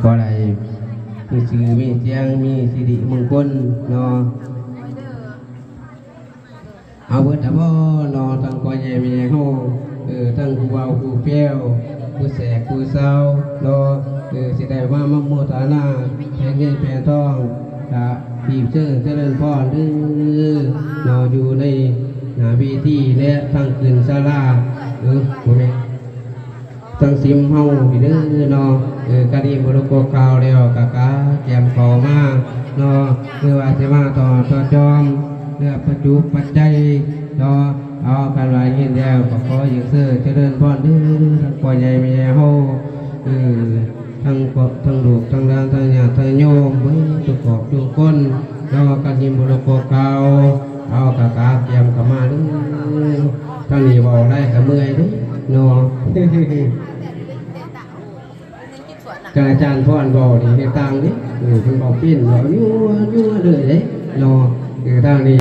ຂໍໃຫ້ມີຊື່ມີສຽງ ມີສິລິມົງຄົນເນາະ. ເອົາເບິດລະບໍ່ເນາະ ທັງພໍ່ໃຫຍ່ແມ່ໃຫຍ່ເຮົາ ເອີ ທັງຜູ້ບ່າວຜູ້ແພ້ວ ຜູ້ແສກຜູ້ສາວເນາະ ເອີ ຊິໄດ້ມາ ມາໂມທະນາແຜ່ເງິນແຜ່ທອງ ກະຮີບເຊີນຈະເລີນພອນເດີເນາະ ຢູ່ໃນໜ້າເວທີ ແລະ ທັງຂຶ້ນສາລາ ເອີ ບໍ່ແມ່ນ ທັງສິມເຮົານີ້ເດີເນາະ ເອີ ກະໄດ້ມໍລະກົດຂ່າວແລ້ວ ກະກະກຽມເຂົ້າມາເນາະ ຫຼືວ່າຊິມາຕໍ່ ຕໍ່ຈອມ ເພື່ອປັດຈຸປັດໄຈເນາະ. ເອົາ ຄັນວ່າຢ່າງນີ້ແລ້ວ ກະຂໍຢາກເຊີນຈະເລີນພອນເດີ ທັງພໍ່ໃຫຍ່ແມ່ໃຫຍ່ເຮົາ ເອີ ທັງ ທັງລູກ ທັງຫຼານ ທັງຍາດ ທັງໂຍມ ເບິດທຸກຄອບທຸກຄົນເນາະ ກະໄດ້ມໍລະກົດຂ່າວ ເອົາ ກະກະກຽມເຂົ້າມາເດີ. ທາງນີ້ເວົ້າຫຼາຍກະເມື່ອຍເດ້ເນາະ ກະອາຈານພອນເວົ້ານີ້ເຮັດຕ່າງເດ້ ເອີ ເພິ່ນເວົ້າເປັນ ເວົ້າຍົວໆເລີຍເດ້ເນາະ ເອີ ທາງນີ້